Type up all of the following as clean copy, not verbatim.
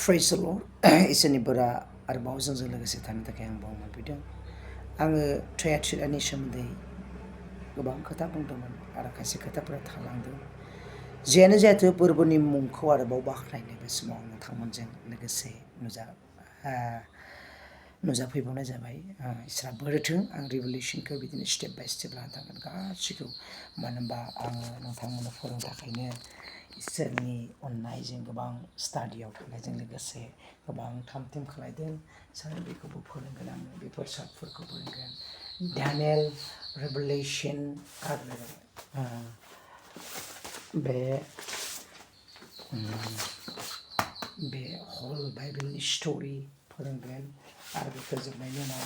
Praise the Lord. इसोरनि बोरा आरोबाव जोंजों लोगोसे थानो थाखाय आं बाव मोनफैदों। आङो थयाथिरानि सोमोन्दै गोबां खोथा बुंदोंमोन आरो खायसे खोथाफोरा थालांदों। जियानो जायाथों फोरबोनि मुंखौ आरोबाव बाख्नायनो बे समाव नोंथांमोनजों लोगोसे नुजाफैबावनाय जाबाय। इसोरा बोरथों आं रिभलिउसनखौ बिदिनो स्टेप बाय स्टेप लाना थांगोन गासिखौ। मानो होनबा आङो नोंथांमोननो फोरोंनो थाखायनो इसोरनि अननायजों गोबां स्टाडियाव थांनायजों लोगोसे गोबां थाम खालायदों। सोर बेखौबो फोरोंगोन आङो बेफोर सार्टफोरखौ फोरोंगोन। दानियेल रेभेलेसन आरो बे हल बाइबेलनि स्ट'रि फोरोंगोन आरो बेफोर जोबनायनि उनाव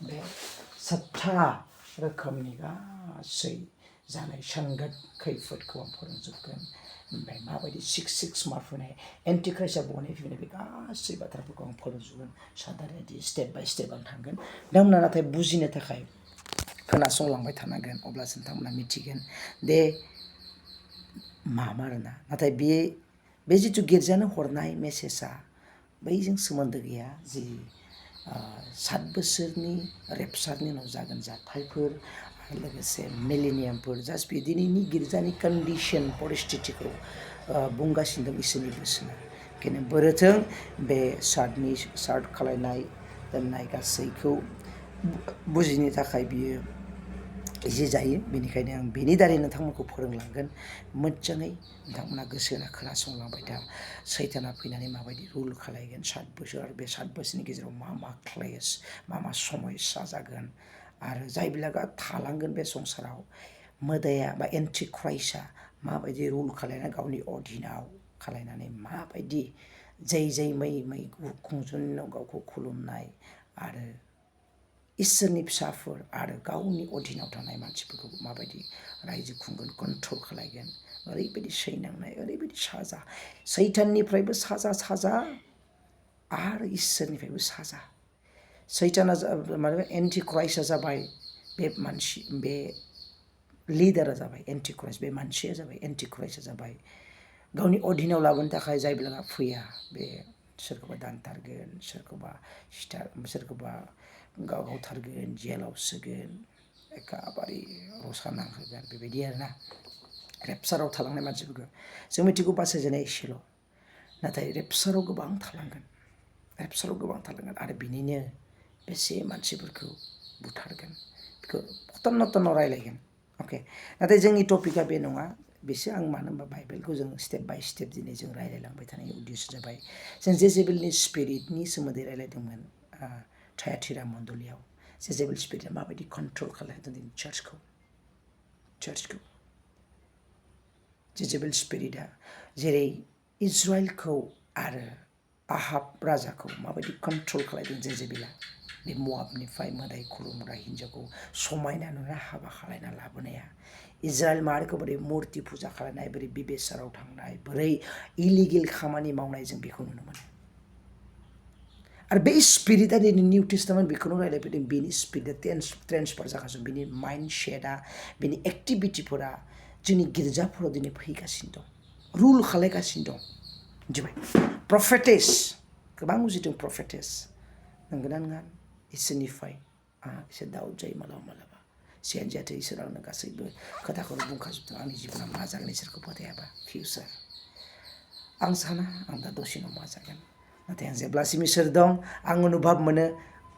बे 7था रोखोमनि गासै जानाय संगत खैफोदखौ आं फोरोंजोबगोन। ओमफ्राय माबायदि 6 मार्क होनाय एन्टिक्राइस्टआ बनाय फैनाय बे गासै बाथ्राफोरखौ आं फोरोंजोबगोन। साधारनदि स्टेप बाय स्टेप आं थांगोन। नोंथांमोना नाथाय बुजिनो थाखाय खोनासंलांबाय थानांगोन अब्लासो नोंथांमोना मिथिगोन दे आरोना। नाथाय बे जिथु गिर्जानो हरनाय मेसेजआ बैजों सोमोन्दो गैया। जि 7 बोसोरनि रेपसारनि उनाव जागोन जाथायफोर आरो लोगोसे मिलेनियामफोर जास्ट बे दिनैनि गिर्जानि कन्डिसन परिस्थितिखौ बुंगासिनो दं इसोरनि बोसोना। बेखायनो बोरोथों बे सार्ट खालायनाय दोननाय गासैखौ बुजिनो थाखाय बियो इजि जायो। बेनिखायनो आं बेनि दारै नोंथांमोनखौ फोरोंलांगोन। मोजाङै नोंथांमोना गोसो होना खोनासंलांबाय था। सैताना फैनानै माबायदि रुल खालायगोन 7 बोसोर आरो बे 7 बोसोरनि गेजेराव मा क्लेस मा समयसा जागोन आरो जाय बिलागा थालांगोन बे संसाराव मोदाया बा एन्टिक्राइस्टआ माबायदि रुल खालायना गावनि अधीनाव खालायनानै माबायदि जै मै खुंजुननाव गावखौ खुलुमनाय आरो इसोरनि फिसाफोर आरो गावनि अधीनाव थानाय मानसिफोरखौ माबायदि रायजो खुंगोन कन्ट्रल खालायगोन। ओरैबायदि सैनांनाय ओरैबायदि साजा सैताननिफ्रायबो साजा आरो इसोरनिफ्रायबो साजा। सैताना माने एन्टिक्राइस्टआ जाबाय बे लिडारा जाबाय एन्टिक्राइस्ट। बे मानसिया जाबाय एन्टिक्राइस्टआ जाबाय गावनि अधीनाव लाबोनो थाखाय जायब्ला फैया बे सोरखौबा दानथारगोन सोरखौबा गावथारगोन जेलाव सोगोन एखेबारे रसा नांहोगोन बेबायदि आरोना। रेपसाराव थालांनाय मानसिफोरखौ जों मिथिगौ बासायजानाय एसेल'। नाथाय रेपसाराव गोबां थालांगोन आरो बिनिनो बेसे मानसिफोरखौ बुथारगोन बेखौ खतनाव रायलायगोन। अके नाथाय जोंनि टपिकआ बे नङा। बेसो आं मानो होनबा बाइबेलखौ जों स्टेप बाय स्टेप दिनै जों रायलायलांबाय थानायनि उद्देश्य जाबाय। जों जेजेबेलनि स्पिरिटनि सोमोन्दै रायलायदोंमोन थयाथिरा मण्डलियाव। जेजेबेल स्पिरिटआ माबायदि कन्ट्रल खालामदों दिनै चार्चखौ। जेजेबेल स्पिरिटआ जेरै इजराइलखौ आरो आहाब राजाखौ माबायदि कन्ट्रल खालामदों जेजेबेला बे मवाबनिफ्राय मोदाय खुलुमग्रा हिन्जावखौ समायना नुना हाबा खालायना लाबोनाया। इजराइल माहारिखौ बोरै मुर्ति फुजा खालामनाय बोरै बिबेसाराव थांनाय बोरै इलिगेल खामानि मावनाय जों बेखौ नुनो मोनो। आरो बे स्पिरिटआ दिनै निउ टेस्टामेन्ट बेखौनो रायलायफैदों। बेनि स्पिरिटआ ट्रेन्सफार जागासिनो। बिनि माइन्ड सेटआ बिनि एक्टिभिटिफोरा जोंनि गिर्जाफोराव दिनै फैगासिनो दं रुल खालायगासिनो दं। मिथिबाय प्रफेटेस गोबां बुजिदों प्रफेटेस नंगौना नङा इसोरनिफ्राय एसे दाउट जायो मालाबा जियानो जाथों इसोर आंनो गासैबो खोथाखौनो बुंखाजोबदों। आंनि जिबनाव मा जागोन इसोरखौ फोथायाबा फिउचार आं साना आं दा दसेनाव मा जागोन। नाथाय आं जेब्लासिम इसोर दं आं अनुभब मोनो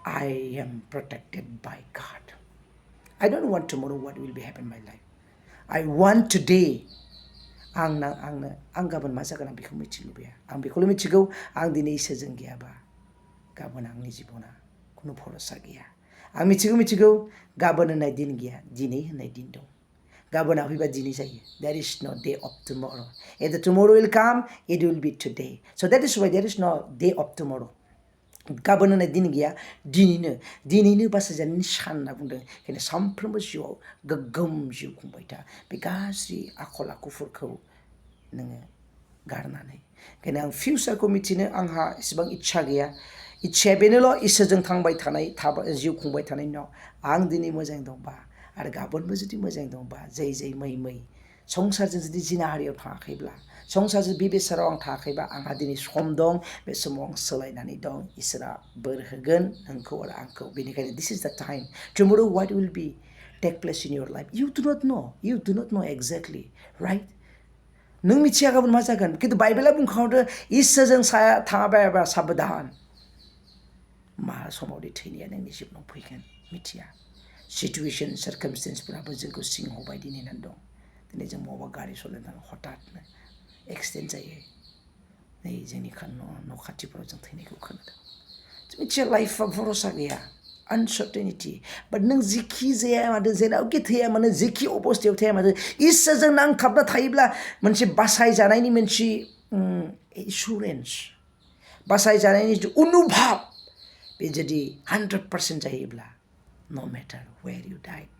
I am protected by God. I don't want tomorrow what will be happen in my life. I want today. आं गाबोन मा जागोन आं बेखौ मिथिनो लुबैया। आं बेखौल' मिथिगौ आं दिनै इसोरजों गैयाबा गाबोन आंनि जिबना खुनु भरसा गैया। आं मिथिगौ गाबोन होननाय दिन गैया दिनै होननाय दिन दं। गाबोना फैबा दिनै जायो। There is no day of tomorrow. If the tomorrow will come, it will be today. So that is why there is no day of tomorrow. गाबोन होननाय दिन गैया दिनैनो बासायजानायनि सान होनना बुंदों। बेखायनो सानफ्रोमबो जिउआव गोग्गोम जिउ खुंबाय था। बे गाज्रि आखल आखुफोरखौ नोङो गारनानै। ओंखायनो आं फिउचारखौ मिथिनो आंहा एसेबां इस्सा गैया। इस्साया बेनोल' इसोरजों जिउ खुंबाय थानायनि उनाव आं दिनै मोजां दंबा आरो गाबोनबो जुदि मोजां दंबा जै मै संसारजों जुदि जिनाहारियाव थाङाखैब्ला संसारजों बिबिसाराव आं थाङाखैबा आंहा दिनै सम दं बे समाव आं सोलायनानै दं इसोरा बोर होगोन नोंखौ आरो आंखौ बेनिखायनो this is the time tomorrow what will be take place in your life you do not know exactly right नों मिथिया गाबोन मा जागोन खिन्थु बाइबेला बुंखावदो इसोरजों थाङाबायाबा साबधान मा समाव दि थैनाया नोंनि जिबनाव फैगोन मिथिया सिचुवेशन सार्कामस्टेन्सफोराबो जोंखौ सिङाव बायदि नेनानै दं दिनै जों बबावबा गारि सालायनानै हठाथनो एक्सिडेन्ट जायो नै जोंनि न' खाथिफोराव जों थैनायखौ खोनादों मिथिया लाइफआ भरसा गैया अनसार्टेनिटि बाट नों जिखि जाया माथो जेरावखि थैया मानो जिखि अबस्थायाव थाया माथो इसोरजों नांथाबना थायोब्ला मोनसे बासायजानायनि मोनसे एसुरेन्स बासायजानायनि अनुभब बे जुदि 100% जायोब्ला no matter where you died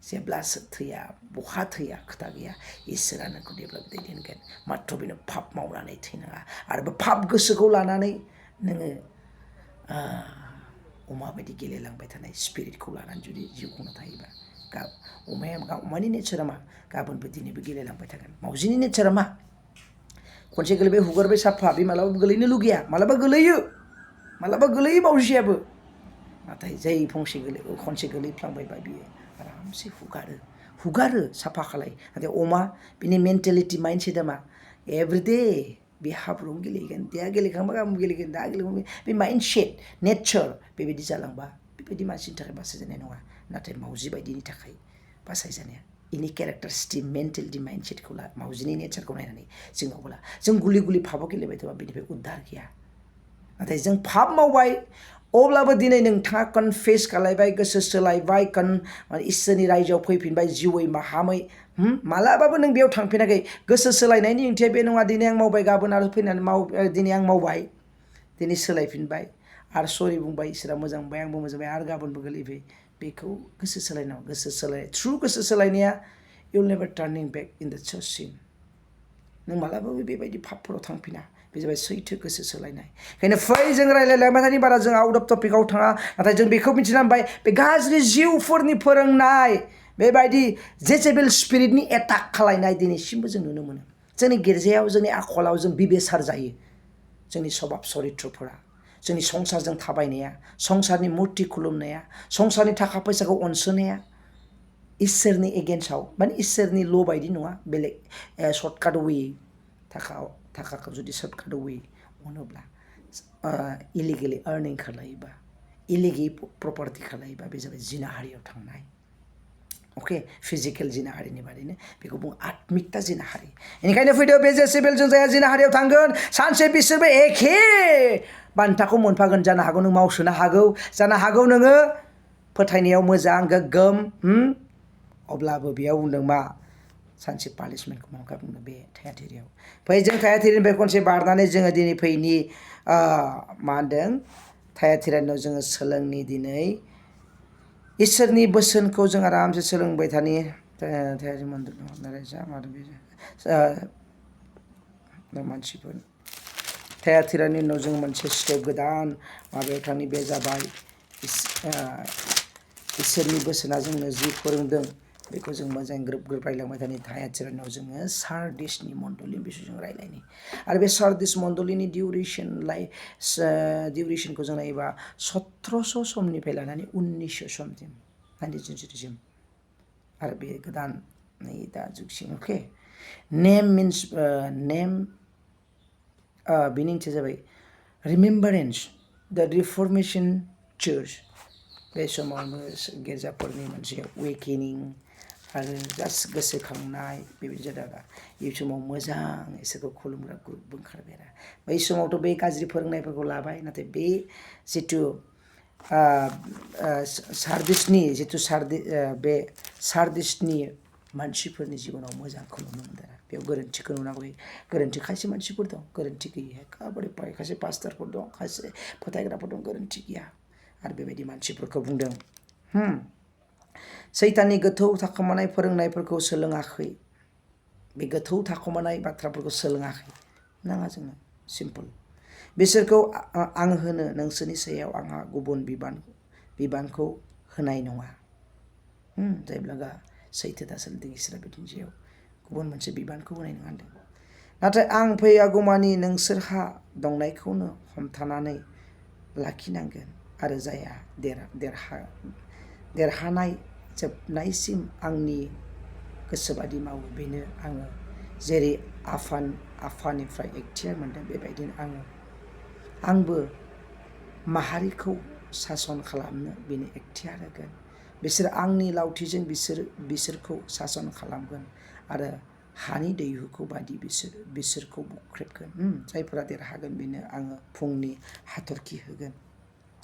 जेब्लासो थैया बहा थैया खोथा गैया इसोरा नोंखौ जेब्लाबो दैदेनगोन माथ्र बेनो पाप मावनानै थैनाङा आरो बे पाप गोसोखौ लानानै नोङो अमा बायदि गेलेलांबाय थानाय स्पिरिटखौ लानानै जुदि जिउ खुंना थायोबा अमानि नेचारा मा गाबोनबो दिनैबो गेलेलांबाय थागोन मावजिनि नेचारा मा खनसे गोलैबाय हुगारबाय साफा बे मालाबाबो गोलैनो लुगैया मालाबा गोलैयो मावजियाबो नाथाय जाय खनसे गोलैफ्लांबायबा बियो आरामसे हुगारो साफा खालाय नाथाय अमा बिनि मेन्टेलिटि माइन्डसेटआ मा एभ्रिडे बे हाब्रुआव गेलेगोन दा गेलेखांबा गाबोन गेलेगोन दा गेलेखांबा बे माइन्डसेट नेचार बेबायदि जालांबा बेबायदि मानसिनि थाखाय बासायजानाय नङा नाथाय मावजि बायदिनि थाखाय बासायजानाया इनि केरेक्टारिस्टिक मेन्टेलिटि माइन्डसेटखौ मावजिनि नेचारखौ नायनानै जोंनावबो जों गुलि फाबाव गेलेबाय थाबा बेनिफ्राय उद्धार गैया नाथाय जों पाप मावबाय अब्लाबो दिनै नोंथाङा कनफेस खालायबाय गोसो सोलायबाय इसोरनि रायजोआव फैफिनबाय जिउयै माहामै मालाबाबो नों बेयाव थांफिनाखै गोसो सोलायनायनि ओंथिया बे नङा दिनै आं मावबाय गाबोन आरो फैनानै दिनै आं मावबाय दिनै सोलायफिनबाय आरो सरि बुंबाय इसोरा मोजां मोनबाय आंबो मोजां मोनबाय आरो गाबोनबो गोलैबाय बेखौ गोसो सोलायनांगौ गोसो सोलायनाया you will never turning back in the scene नों मालाबाबो बेबायदि पापफोराव थांफिना बे जाबाय सैथो गोसो सोलायनाय ओंखायनो फै जों रायलायलांबाय बारा जों आउट अफ टपिकआव थाङा नाथाय जों बेखौ मिथिना मोनबाय बे गाज्रि जिउफोरनि फोरोंनाय बेबायदि जेजेबेल स्पिरिटनि एटाक खालायनाय दिनैसिमबो जों नुनो मोनो जोंनि गिर्जायाव जोंनि आखलाव जों बिबेसार जायो जोंनि सभाब चरित्रफोरा जोंनि संसारजों थाबायनाया संसारनि मुर्ति खुलुमनाया संसारनि थाखा फैसाखौ अनसोनाया इसोरनि एगेन्स्टआव माने इसोरनि ल' बायदि नङा बेलेग सर्टकाट वे थाखाखौ जुदि सर्टकाट वे अनोब्ला इलिगेलि आर्निं खालायोबा इलिगेल प्रपार्टि खालायोबा बे जाबाय जिनाहारियाव थांनाय अके फिजिकेल जिनाहारिनि बादैनो बेखौ बुङो आत्मिकता जिनाहारि बेनिखायनो फैदो बे जेसेबेलजों जाया जिनाहारियाव थांगोन सानसे बिसोरबो एखे बान्थाखौ मोनफागोन जानो हागौ नों मावसोनो हागौ जानो हागौ नोङो फोथायनायाव मोजां गोग्गोम अब्लाबो बेयाव बुंदों मा सानसे पानिशमेन्टखौ मोनखा बुंदों बे थायाथिरियाव फै जों थायाथिरिनिफ्राय खनसे बारनानै जोङो दिनै फैनि मा होनदों थायाथिरानियाव जोङो सोलोंनि दिनै इसोरनि बोसोनखौ जों आरामसे सोलोंबाय थानि मानसिफोर थायाथिरानि उनाव जों मोनसे स्टेप गोदान माबायाव थांनि बे जाबाय इसोरनि बोसोना जोंनो जि फोरोंदों बेखौ जों मोजां ग्रोब रायलांबाय थानि थायाथिरानियाव जोङो सार्डिसनि मण्डलिनि बिसय जों रायलायनि आरो बे सार्डिस मण्डलिनि डिउरेसनखौ जों नायोबा 1700 समनिफ्राय लानानै 1900 समसिम 1900 आरो बे गोदान नै दा जुगसिम अके नेम मिन्स बेनि ओंथिया जाबाय रिमेम्बारेन्स द रिफर्मेशन चार्च बे समावनो गिर्जाफोरनि मोनसे वेकेनिं आरो जास्ट गोसोखांनाय बेबायदि जादों आरो बे समाव मोजां इसोरखौ खुलुमग्रा ग्रुपबो ओंखारबाय आरो बै समावथ' बे गाज्रि फोरोंनायफोरखौ लाबाय नाथाय बे जिथु सार्डिसनि मानसिफोरनि जिबनाव मोजांखौ नुनो मोनदों आरो बेयाव गोरोन्थिखौ नुनांगौ गोरोन्थि खायसे मानसिफोर दं गोरोन्थि गैयि एखेबारे खायसे पास्टारफोर दं खायसे फोथायग्राफोर दं गोरोन्थि गैया आरो बेबायदि मानसिफोरखौ बुंदों सैताननि गोथौ थाखोमानाय फोरोंनायफोरखौ सोलोङाखै बे गोथौ थाखोमानाय बाथ्राफोरखौ सोलोङाखै नाङा जोंनो सिम्पल बिसोरखौ आं होनो नोंसोरनि सायाव आंहा गुबुन बिबानखौ होनाय नङा जायब्लागा सैथोता सोलिदों इसोरा बिदिनि सायाव गुबुन मोनसे बिबानखौ होनाय नङा होनदों। नाथाय आं फैयागौमानि नोंसोरहा दंनायखौनो हमथानानै लाखिनांगोन आरो जायहा देरहानाय जोबनायसिम आंनि गोसोबादि मावो बेनो आङो जेरै आफानिफ्राय एखथियार मोनदों बेबायदिनो आंबो माहारिखौ सासन खालामनो बेनो एखथियार होगोन। बिसोर आंनि लावथिजों बिसोरखौ सासन खालामगोन आरो हानि दैहुखौ बादि बिसोरखौ बुख्रेबगोन। जायफोरा देरहागोन बेनो आङो फुंनि हाथरखि होगोन।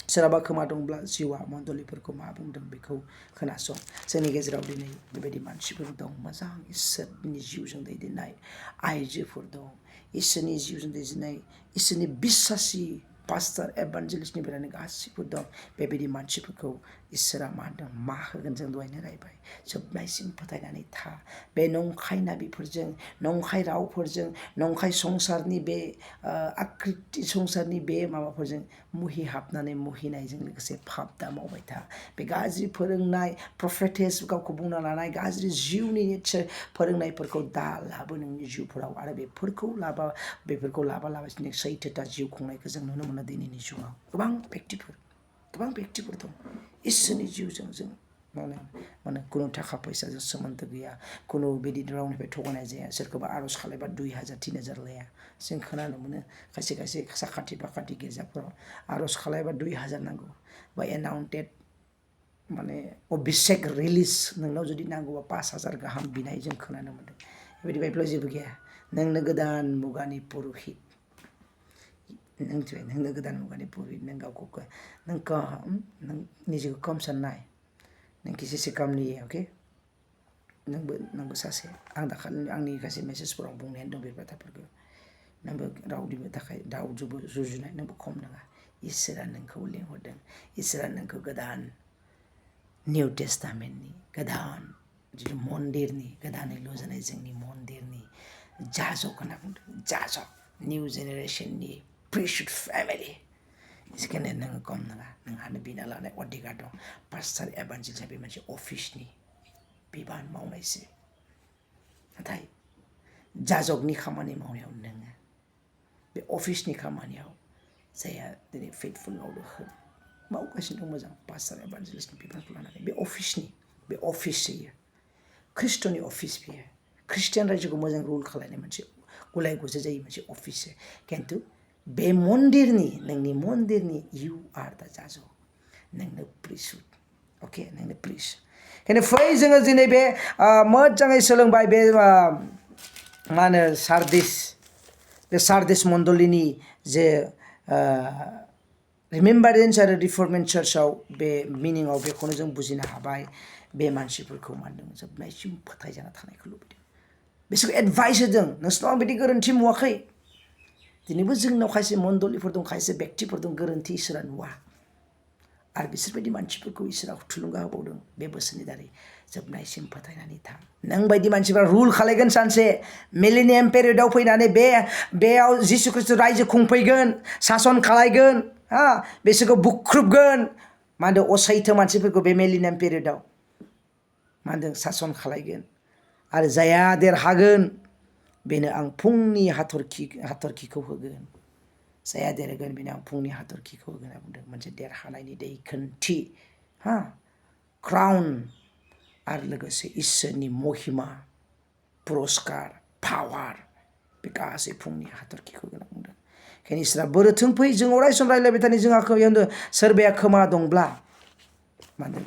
सोरहाबा खोमा दंब्ला जिउआ मण्डलिफोरखौ मा बुंदों बेखौ खोनासं। जोंनि गेजेराव दिनै बेबायदि मानसिफोर दं, मोजां इसोरनि जिउजों दैदेननाय आइजोफोर दं, इसोरनि जिउजों दैदेननाय इसोरनि बिस्सासि पास्टार एभान्जेलिस्टनिफ्रायनो गासिबो दं। बेबायदि मानसिफोरखौ इसोरा मा होनदों, मा होगोन जों दहायनो रायबाय। जोबनायसिम फोथायनानै था। बे नंखाय नाबिफोरजों, नंखाय रावफोरजों, नंखाय संसारनि बे आकृति संसारनि बे माबाफोरजों मुहि हाबनानै मुहिनायजों लोगोसे पाप दा मावबाय था। बे गाज्रि फोरोंनाय प्रफेटेस गावखौ बुंना लानाय गाज्रि जिउनि फोरोंनायफोरखौ दा लाबो नोंनि जिउफोराव आरो बेफोरखौ लाबालासिनो सैथोथा जिउ खुंनायखौ जों नुनो मोनो। दिनैनि जुगाव गोबां बेक्तिफोर दं इसोरनि जिउजों जों माने खुनु थाखा फैसाजों सोमोन्दो गैया, खुनु बिदि रावनिफ्राय थगायनाय जाया। सोरखौबा आर'ज खालायबा 2,000 3,000 लाया। जों खोनानो मोनो खायसे साखाथि फाखाथि गिर्जाफोराव आर'ज खालायबा 2,000 नांगौ बा एनाउन्टेड माने अभिषेक रिलिज नोंनाव जुदि नांगौबा 5,000 गाहाम बिनाय जों खोनानो मोन्दों। बेबायदि बाइबेलाव जेबो गैया। नोंनो गोदान मुगानि पुर'हित, नोंनो गोदान मुगानि पुर'हित, नों गावखौ नों निजेखौ खम साननाय, नों किसी काम नहीं है, अके? नोंबो सासे, आं दाखालि आंनि गासै मेसेजफोराव बुंनायानो दं बे बाथ्राफोरखौ। नोंबो रावनिबो थाखाय दाउजोंबो रुजुनाय, नोंबो खम नङा। इसोरा नोंखौ लिंहरदों। इसोरा नोंखौ गोदान निउ टेस्टामेन्टनि गोदान जिथु मन्दिरनि गोदानै लुजानाय जोंनि मन्दिरनि जाजक होनना बुंदों। जाजक निउ जेनेरेसननि प्रिस्टहुड फेमिलि। बेखायनो नोङो खम नङा। नोंहानो बिना लानाय अधिकार दं। पास्टार एभान्जेलिस्टआ बे मोनसे अफिसनि बिबान मावनायसो। नाथाय जाजकनि खामानि मावनायाव नोङो बे अफिसनि खामानियाव जायहा दिनै फेथफुल मावगासिनो दं मोजां पास्टार एभान्जेलिस्टनि बिबानखौ लानानै बे अफिस होयो। खृष्टनि अफिस बेयो। खृष्टियान रायजोखौ मोजां रुल खालायनाय मोनसे गुलाय गुजाय जायो मोनसे अफिससो। खिन्थु बे नोंनि मन्दिरनि इउ आर दा जाजक, नोंनो प्रिस्टहुड, अके? नोंनो प्रिस्ट। खिन्थु फै जोङो दिनै बे मोजाङै सोलोंबाय बे मा होनो सार्दिस मण्डलिनि जे रिमेम्बारेन्स आरो रिफर्मेन्ट चार्चआव बे मिनिङाव बेखौनो जों बुजिनो हाबाय। बे मानसिफोरखौ मा होनदों, जोबनायसिम फोथायजाना थानायखौ लुबैदों। बिसोरखौ एडभाइस होदों, नोंसोरनाव बिदि गोरोन्थि नुवाखै। दिनैबो जोंनाव खायसे मण्डलिफोर दं, खायसे बेक्तिफोर दं, गोरोन्थि इसोरा नुवा। आरो बिसोरबायदि मानसिफोरखौ इसोरा थुलुंगा होबावदों बे बोसोरनि दारै जोबनायसिम फोथायनानै था। नों बायदि मानसिफ्रा रुल खालायगोन सानसे मिलेनियाम पेरियडआव फैनानै बेयाव जिसु खृष्ट रायजो खुंफैगोन, सासन खालायगोन, बिसोरखौ बुख्रुबगोन। मा होनदों, असैथो मानसिफोरखौ बे मिलेनियाम पेरियडआव मा होनदों सासन खालायगोन। आरो जायहा देरहागोन बेनो आं फुंनि हाथरखिखौ होगोन। जायहा देरहागोन बेनो आं फुंनि हाथरखिखौ होगोन होनना बुंदों। मोनसे देरहानायनि दैखोनथि, क्राउन आरो लोगोसे इसोरनि महिमा, पुरस्कार, पावार, बे गासै फुंनि हाथरखिखौ होगोन होनना बुंदों। ओंखायनो इसोरा बोरोथों फै, जों अरायसम रायज्लायबाय थानाय जोंहा सोरबाया खोमा दंब्ला मा होनदों,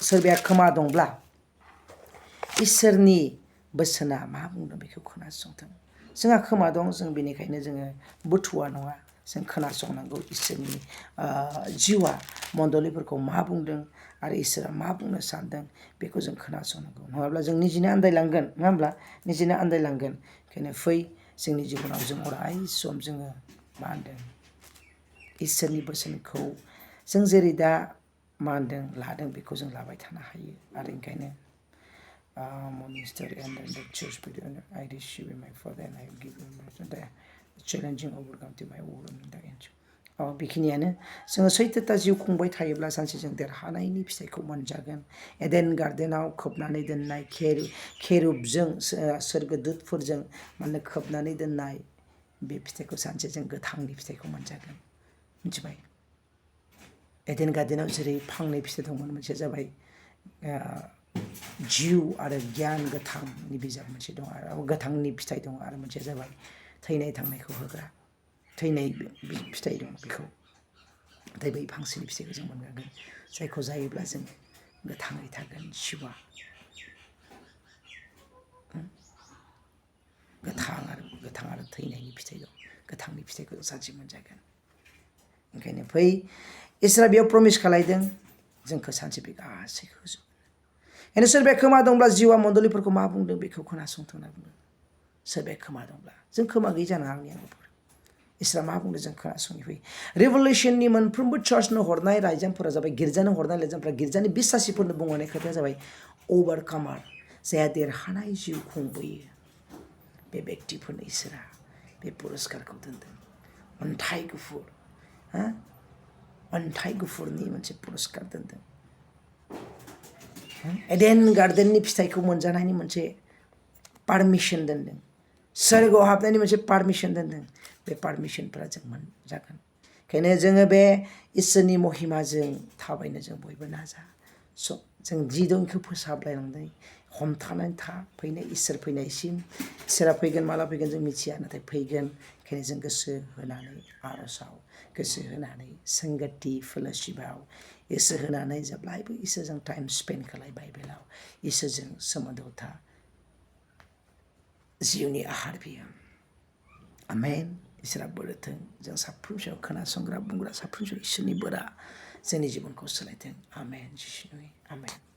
सोरबाया खोमा दंब्ला इसोरनि बोसोना मा बुंदों बेखौ खोनासंथों। जोंहा खोमा दं, जों बेनिखायनो जोङो बुथुवा नङा। जों खोनासंनांगौ इसोरनि जिउआ मण्डलिफोरखौ मा बुंदों आरो इसोरा मा बुंनो सानदों बेखौ जों खोनासंनांगौ। नङाब्ला जों निजेनो आन्दायलांगोन, नङा होमब्ला? निजेनो आन्दायलांगोन। ओंखायनो फै जोंनि जिबनाव जों अराय सम जोङो मा होनदों, इसोरनि बोसोनखौ जों जेरै दा मा होनदों लादों बेखौ जों लाबाय थानो हायो। आरो ओंखायनो monastery and the church video I receive my father and I give him the challenging overcome to my word and the end. बेखिनियानो जोङो सैथोता जिउ खुंबाय थायोब्ला सानसे जों देरहानायनि फिथाइखौ मोनजागोन। एडेन गार्डेनाव खोबनानै दोननाय खेरुबजों सोरगोदुतफोरजों माने खोबनानै दोननाय बे फिथाइखौ सानसे जों गोथांनि फिथाइखौ मोनजागोन। मिथिबाय? एडेन गार्डेनाव जेरै फांनै फिथाइ दंमोन, मोनसेया जाबाय जिउ आरो गियान गोथांनि बिजाब मोनसे दं आरो गोथांनि फिथाइ दं, आरो मोनसेया जाबाय थैनाय थांनायखौ होग्रा थैनाय फिथाइ दं बेखौ। नाथाय बै फांसेनि फिथाइखौ जों मोनजागोन जायखौ जायोब्ला जों गोथाङै थागोन। जिउआ गोथां आरो थैनायनि फिथाइ दं। गोथांनि फिथाइखौ सानसे मोनजागोन। ओंखायनो फै, इसोरा बेयाव प्रमिस खालायदों जोंखौ सानसे बे गासैखौ होजोबगोन। बेखायनो सोरबाया खोमा दंब्ला जिउआ मण्डलिफोरखौ मा बुंदों बेखौ खोनासंथों होनना बुंदों। सोरबाया खोमा दंब्ला, जों खोमा गैयै जानो आंनि आंगुफोर। इसोरा मा बुंदों जों खोनासंनि फै। रिभलिउसननि मोनफ्रोमबो चार्चनो हरनाय लाइजामफोरा जाबाय, गिर्जानो हरनाय लाइजामफोरा गिर्जानि बिसासिफोरनो बुंहरनाय खोथाया जाबाय अभारकामार, जायहा देरहानाय जिउ खुंबोयो। बे बेक्तिफोरनो इसोरा बे पुरस्कारखौ दोनदों। अन्थाइ गुफुर, अन्थाइ गुफुरनि मोनसे पुरस्कार दोनदों। एडेन गार्डेननि फिथाइखौ मोनजानायनि मोनसे पारमिसन दोनदों। सोरगोआव हाबनायनि मोनसे पारमिसन दोनदों। बे पारमिसनफोरा जों मोनजागोन। ओंखायनो जोङो बे इसोरनि महिमाजों थाबायनो जों बयबो नाजा। जों जि दं बेखौ फोसाबलायलांदों। हमथानानै था, फैनाय इसोर फैनायसिम। इसोरा फैगोन, माला फैगोन जों मिथिया, नाथाय फैगोन। ओंखायनो जों गोसो होनानै आर'जाव, गोसो होनानै संगति फेल'शिपआव, गोसो होनानै जेब्लायबो इसोरजों टाइम स्पेन्ड खालाय बाइबेलाव। इसोरजों सोमोन्दोआव था। जिउनि आहार बियो। आमेन। इसोरा बोर होथों। जों साफ्रोम सायाव खोनासंग्रा बुंग्रा साफ्रोम सायाव इसोरनि बोरा जोंनि जिबनखौ सोलायथों। आमेन। जिसुनि आमेन।